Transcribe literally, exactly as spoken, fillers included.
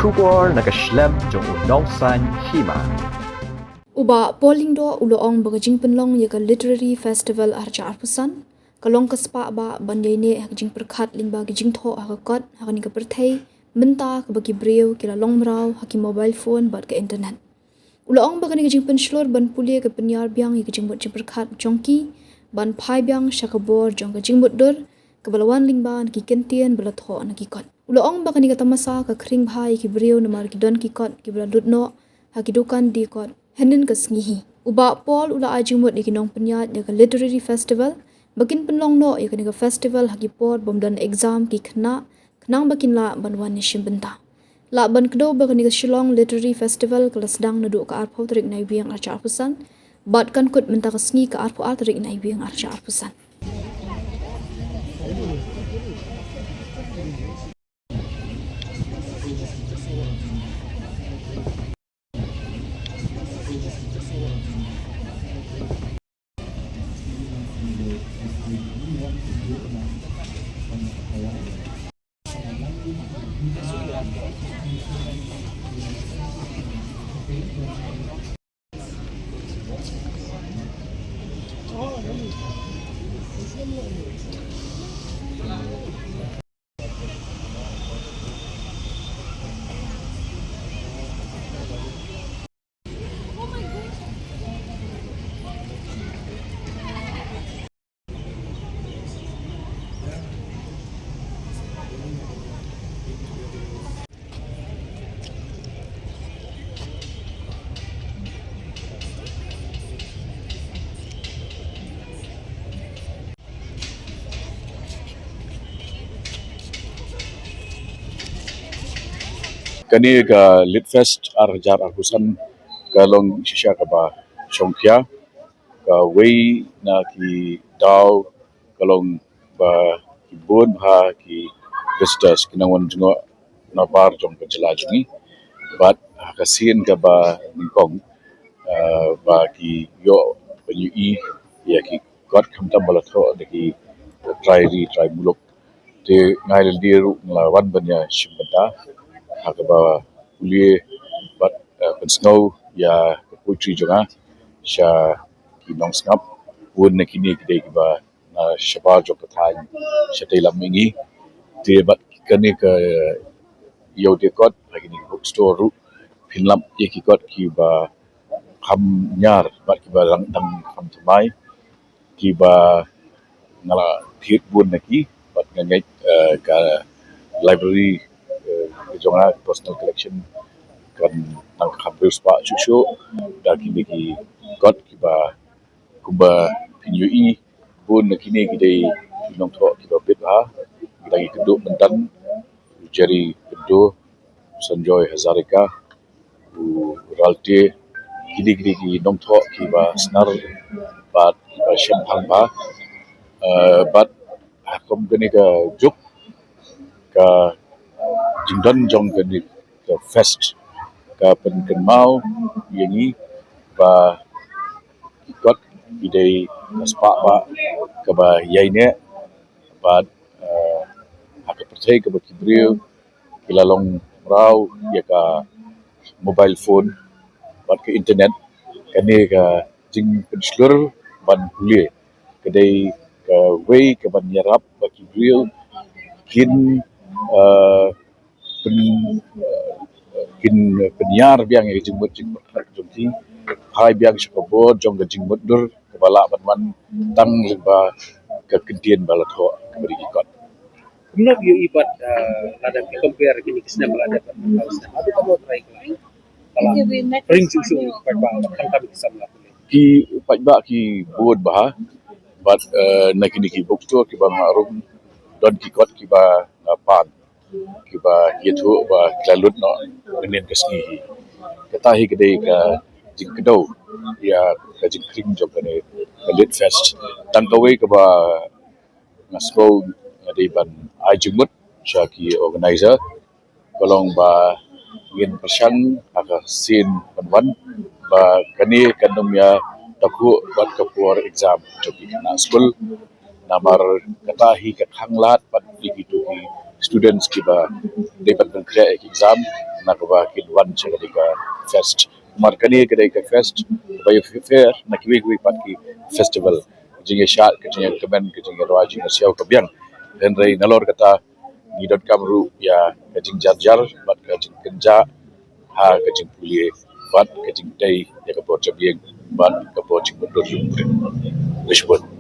Khubor na ka shlem jong u Nongsaiñ Hima. U Bah Paul Lyngdoh u la ong ba ka jingpynlong ïa ka Literary Festival arhajar arphew san ka long ka spah bah ban ïaineh ha ka jingpyrkhat lyngba ka jingthoh ha ka kot ha kane ka pyrthei mynta kaba ki briew ki la long mraw ha ki mobile phone bad ka internet. U la ong ba kane ka jingpynshlur ban pule ka pynïar biang ïa ka jingmut jingpyrkhat jong ki ban phai biang sha ka bor jong ka jingmutdur kaba la wan lyngba na ki kyntien ba la thoh na ki kot. U la ong ba kane ka tamasa ka khring bha ïa ki briew namar ki don ki kot kiba la lut noh ha ki dukan die kot hynnin ka sngi hi. U Bah Paul u la ai jingmut ïa ki nongpynïaid ïa ka Literary Festival ba kin pynlong noh ïa kane ka festival ha ki por bym don exam ki khynnah khnang ba kin lah ban wan ïashim bynta. Lah ban kdew ba kane ka Shillong Literary Festival ka la sdang naduh ka arphew tarik Naiwieng arhajar arphew san bad kan kut mynta ka sngi ka arphew ar tarik Naiwieng arhajar arphew san. Kane ka Litfest arhajar arphew san ka long shisha kaba shongkhia, kawei na ki daw ka long ba ki bun bha ki visitors ki nang wan jngoh na bar jong ka jylla jong ngi. Bad ha ka sien kaba nyngkong, ah, ba ki ïoh ban ïohi ïa ki kot khamtam ba la thoh da ki trai ri trai muluk. Te nga lade ruh nga la wan ban ïashim bynta ha kaba pule bad, eh, pynsngew ïa ka poetry jong nga sha ki nongsngap. Bun na kine ki dei kiba na shabar jong ka thaiñ shatei lam mihngi. Te bad kane ka Ïew Dieh Kot ha kine ki bookstore ruh phin lap ïa ki kot kiba kham ñiar bad kiba dang, dang kham thymmai, kiba nga la thied bun na ki bad nga ngeit, eh, ka library, eh, ka jong nga, personal collection, kan nang kham riewspah shuh shuh da kine ki kot kiba kumba phin ïohi. Bun na kine ki dei ki nongthoh kiba bit bha, ki dang ïakynduh mynta, u Jerry Kyndu, Sanjoy Hazarika, u Ralte, kine ki dei ki nongthoh kiba snar bad kiba shemphang bha. Eh, bad ha kum kane ka juk, ka jingdon jong kane ka fest ka pynkynmaw ïa ngi ba ki kot ki dei ka spah bah kaba ïaineh bad, eh, ha ka pyrthei kaba ki briew ki la long mraw ïa ka mobile phone bad ka internet. Kane ka jingpynshlur ban pule ka dei kawei kaban ïarap ba ki briew kin, eh, pyn, eh, kin pynïar biang ïa ka jingmut jingpyrkhat jong ki, phai biang sha ka bor jong ka jingmutdur kaba lah ban wan tang lyngba ka kyntien ba la thoh kaba dei ki kot. Kumno phi ïohi bad, eh, lada phi compare kine ki snem ba la dep bad mynta u snem, haduh katno trai ki la, ba la ring shuh shuh ki paidbah bad khamtam ki samla pule? Ki paidbah ki bun bha bad, eh, na kine ki bookstore kiba nga rung don ki kot kiba nga pan kiba ïathuh ba ki la lut noh mynhynnin ka sngi hi. Kata hi ka dei ka jingkdew ïa ka jingkhring jong kane ka Lit Fest. Tang kawei kaba nga sngew nga dei ban ai jingmut sha ki organizer ka long ba ngin pyrshang ha ka sien ban wan ba kane kan ym ïatakhuh bad ka por exam jong ki khynnah skul. Namar kata hi ka khanglad bad ïa kito ki students kiba dei ban pynkhreh ïa ki exam. na kaba kin wan sha kane ka fest. Namar kane ka dei ka fest ba ïa fair na kiwei kiwei pat ki festival. Ka jingïashad, ka jingïakmen, ka jingïarwai, jingïasiaw ka biang. Hynrei nalor kata ngi donkam ruh ïa ka jingjarjar bad ka jingkynjah ha ka jingpule bad ka jingtei ïa ka bor jam ïing bad ka bor jingmyndur ïing. Khublei shibun.